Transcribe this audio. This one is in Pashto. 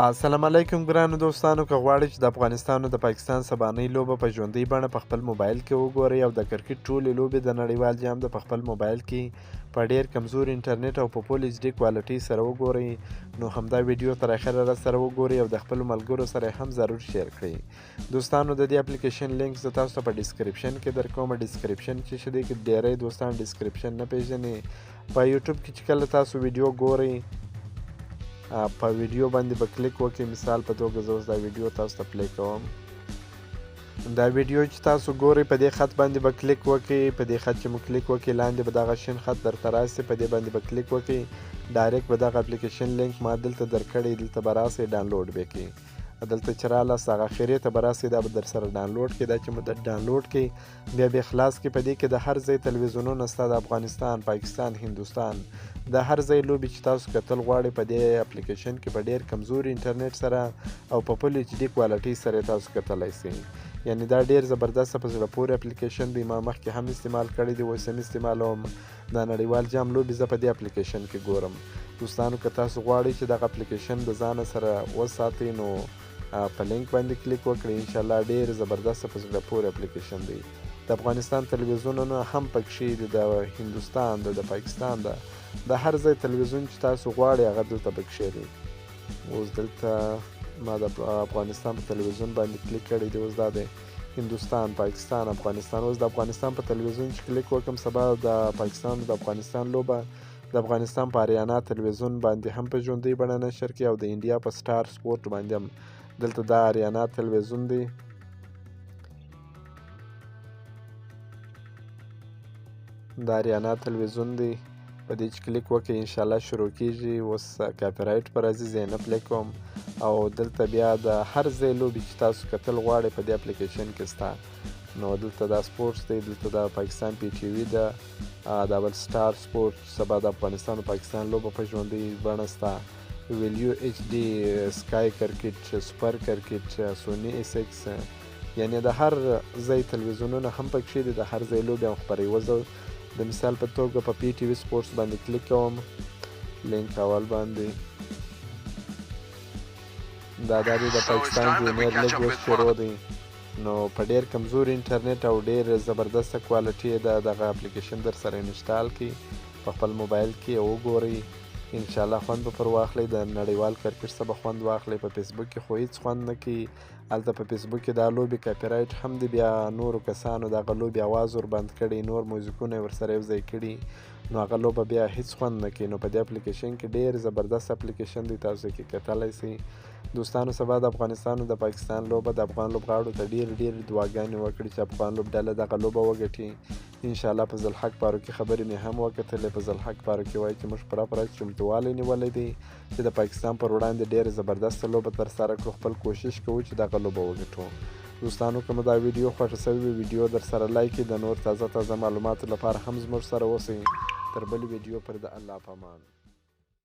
السلام علیکم ګرانو دوستانو، که غواړئ چې د افغانستان او د پاکستان سبانۍ لوبه په ژوندۍ بڼه په خپل موبایل کې وګورئ او د کرکټ ټولې لوبې د نړیوال جام د په خپل موبایل کې په ډیر کمزور انټرنیټ او په full HD quality سره وګورئ، نو همدا ویډیو تر اخره را سره وګورئ او د خپلو ملګرو سره هم ضرور share کړئ. دوستانو، د دې اپلیکیشن لینک زه تاسو ته په description کې درکوم. description چې څه دی کې ډیری دوستان description نه پیژني. په یوټیوب کې چې کله تاسو ویډیو ګورئ، په ویډیو باندې به کلیک وکړئ. مثال په توګه زه اوس دا ویډیو تاسو ته play کوم. دا ویډیو چې تاسو ګورئ، په دې خط باندې به کلیک وکړئ. په دې خط چې مو کلیک وکړئ، لاندې به دغه شین خط درته راسي، په دې باندې به کلیک وکړئ. direct به دغه اپلیکیشن لینک ما دلته درکړی، دلته به راسئ، ډانلوډ به کړئ. دلته چې رالاست، هغه اخرې ته به راسئ، دا به در سره ډانلوډ کړئ. دا چې مو ډانلوډ کړئ، بیا به خلاص کړئ. په دې کې د هر ځای تلویزیونونه سته، د افغانستان، پاکستان، هندوستان، د هر ځای لوبې چې تاسو کتل غواړئ، په دې اپلیکیشن کې په ډیر کمزوري انټرنیټ سره او په full HD quality سره تاسو کتلی شئ. یعنی دا ډیر زبردست په زړه پورې اپلیکیشن دی. ما مخکې هم استعمال کړی دی، اوس هم استعمالوم. د نړیوال جام لوبې زه په دې اپلیکیشن کې ګورم. دوستانو، که تاسو غواړئ چې دغه اپلیکیشن د ځانه سره وساتئ، نو په لینک باندې کلیک وکړئ. انشاءالله ډیر زبردست په زړه پورې اپلیکیشن دی. د افغانستان تلویزیونونه هم پکښې دي، د هندوستان ده، د پاکستان ده، د هر ځای تلویزیون چې تاسو غواړئ هغه دلته پکښې دی. اوس دلته ما د افغانستان په تلویزیون باندې کلیک کړی دی. اوس دا دی هندوستان، پاکستان، افغانستان. اوس د افغانستان په تلویزیون چې کلیک وکړم، سبا د پاکستان د افغانستان لوبه د افغانستان په آریانا تلویزیون باندې هم په ژوندۍ بڼه نشر کړي او د انډیا په سټار سپورټ باندې هم. دلته دا آریانا تلویزیون دی. دا آریانا تلویزیون دی. په دې چې کلیک وکړئ، انشاءالله شروع کیږي. اوس copyright پر راځي، زه یې نه play کوم. او دلته بیا د هر ځای لوبې چې تاسو کتل غواړئ په دې اپلیکیشن کې سته. نو دلته دا سپورټس دی، دلته دا پاکستان پی ټي وي ده، دا بل سټار سپورټ. سبا د افغانستان او پاکستان لوبه په ژوندۍ بڼه سته. ویلیو HD، سکای کرکټ، سپر کرکټ، سوني اس ایکس، یعنی د هر ځای تلویزیونونه هم پکښې دي، د هر ځای لوبې هم خپروي. اوس زه د مثال په توګه په پی ټي وي سپورټس باندې کلیک کوم، لینک اول باندې. دا دی د پاکستان جونیر لیګ اوس شروع دی. نو په ډیر کمزوري انټرنیټ او ډیر زبردسته quality د دغه اپلیکیشن در سره install کړئ په خپل موبایل کې وګورئ. انشاءالله خوند به پر واخلئ. د نړیوال کرکټ څخه به خوند واخلئ. په فیسبوک کې خو هیڅ خوند نه کوي. هلته په فیسبوک کې دا لوبې copyright هم دی، بیا نورو کسانو دغه لوبې اواز وربند کړي، نور موزیکونه یې ورسره یو ځای کړي، نو هغه لوبه بیا هیڅ خوند نه کوي. نو په دې اپلیکیشن کې ډیر زبردست اپلیکیشن دی، تاسو کې کتلی شئ. دوستانو، سبا د افغانستان او د پاکستان لوبه، د افغان لوبغاړو ته ډیر ډیر دعاګانې وکړي چې افغان لوبډله دغه لوبه وګټي انشاءالله. فضل حق فاروقي خبرې مې هم وکتلې. فضل حق فاروقي وایي چې موږ پوره پوره چمتووالی نیولی دی چې د پاکستان پر وړاندې ډېره زبردسته لوبه ترسره کړو، خپل کوشش کوو چې دغه لوبه وګټو. دوستانو، که مو دا ویډیو خوښه شوې وي، ویډیو در سره like کړئ. د نور تازه تازه معلوماتو لپاره هم زموږ سره اوسئ. تر بلې ویډیو پر د الله په امان.